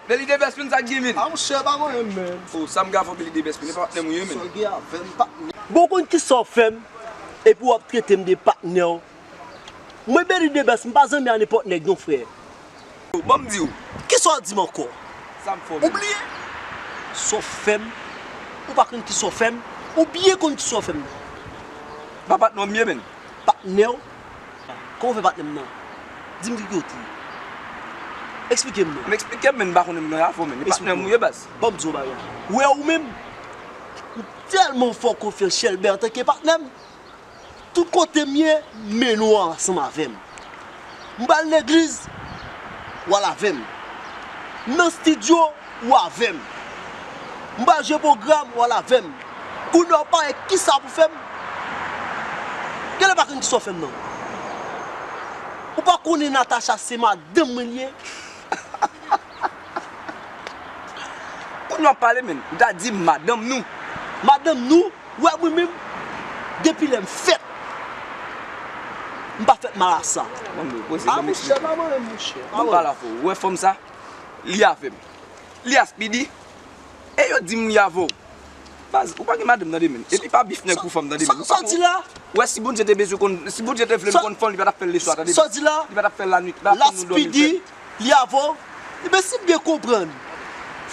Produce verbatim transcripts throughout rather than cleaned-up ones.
Beli de bès, menn, sa k gen, menn? A, monchè, pa mwen menm, menn. O, sa m ka fè w, Beli de bès, menn, e pa patnè m ou ye, menn. Sa w gen avè m, patnè? Bon, w konn kisa w fè m, epi w ap trete m de patnè w. Mwen, Beli de bès, m pa zanmi a nenpòt nèg, non, frè. O, ban m di w. Kisa w di m ankò? Sa m fè w, menn? Ou bliye? Sa w fè m? Ou pa konn kisa w fè m? Ou byen konn kisa w fè m. Pa patnè w m ye, menn. Patnè w? Kòman w fè patnè m nan? Di m ki kote. Eksplike m non. M eksplike m, menn, m pa konnen m nan afè w, menn. E patnè m ou ye, baz. Ban m di w yon bagay. Ou wè ou menm, ou tèlman fè w konfyans, Chèlbè, antanke patnè m. Tout kote m ye, men nou ansanm avè m. M pral legliz, w al avè m. M nan estidyo, ou avè m. M pral jwe pwogram, w al avè m. Kounye a w parèt, kisa pou fè m? Genlè pa konn kisa w fè m nan. Ou pa konnen Natacha se madanm mwen li ye? Kounye a w ap pale, menn. M ta di madanm nou. Madanm nou? Ou wè mwen menm, depi lè m fèt, m pa fèt mal a sa. Ban m poze, ban m eksplike. A, monchè, pa mwen menm, monchè. Ban m pale avè w. Ou wè fanm sa? Li avè m. Li a Speedy. E yo di m li avè w. Baz, ou pa gen madanm, tande, menn. Epi pa bif nèg pou fanm, tande, menn. Sa w di la? Ou wè, si Bondye te bezwen konn, si Bondye te vle l konn fanm, li pa t ap fè l leswa, tande, menn. Sa w di la? Li pa t ap fè l lannwit, li pa t ap fè nou dòmi. Speedy, li avè w. Ebyen, si m byen konprann,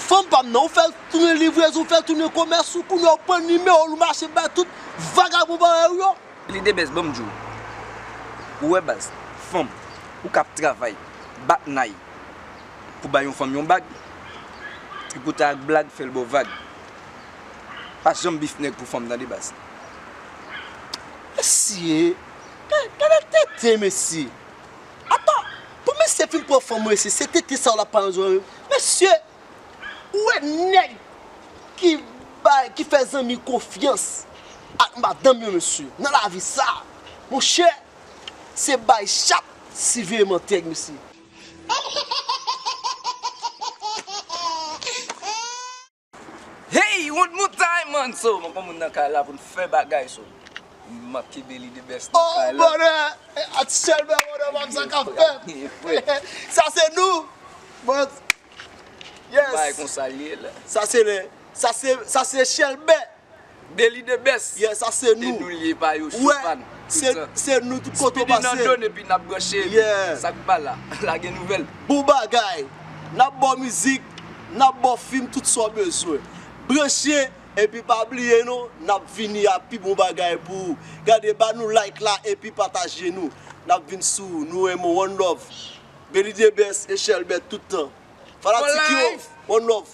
fanm pa m nan, ou fè l tounen livrezon, ou fè l tounen komès, ou kounye a ou pran nimewo l, ou mache bay tout vagabon parèy ou yo. Beli de bès, ban m di w. Ou wè, baz, fanm, ou k ap travay, bat nay, pou bay yon fanm yon bag, tripotay ak blag, fè l ba w vag. Pa janm bif nèg pou fanm, tande, baz. Mesye, gade tete, mesye. Atan, pou mesye fin pran fanm, mesye, se tete sa w l ap pale anjou menm. Mesye, ou wè nèg ki bay, ki fè zanmi konfyans ak madanm yo, mesye, nan lavi sa, monchè, se bay chat siveye mantèg, mesye. Hey, one more time, man. So, mwen konn moun nan kay la pou n fè bagay, so. M manke Beli de bès nan kay la. Oh, bonè! Atchèlman, bonè, pa m sa k ap fèt. Sa se nou. Bon, yes. Bay konsa l ye la. Sa se lè. Sa se, sa se Chèlbè. Beli de bès. Yes, sa se nou. E nou l ye pa yo, Chopin. Se, se nou tout kote w pase. Speedy nan done epi n ap branche. Yeah. Sa k pa la. Lage nouvèl. Bon bagay. N ap ba w mizik, n ap ba w fim, tout sa w bezwen. Branche, epi pa bliye non, n ap vini ak pi bon bagay pou ou. Gade, ba nou like la epi pataje nou. N ap vin sou ou. Nou renmen w, one love. Beli de bès e Chèlbè tout tan. Fanatik yo, one love.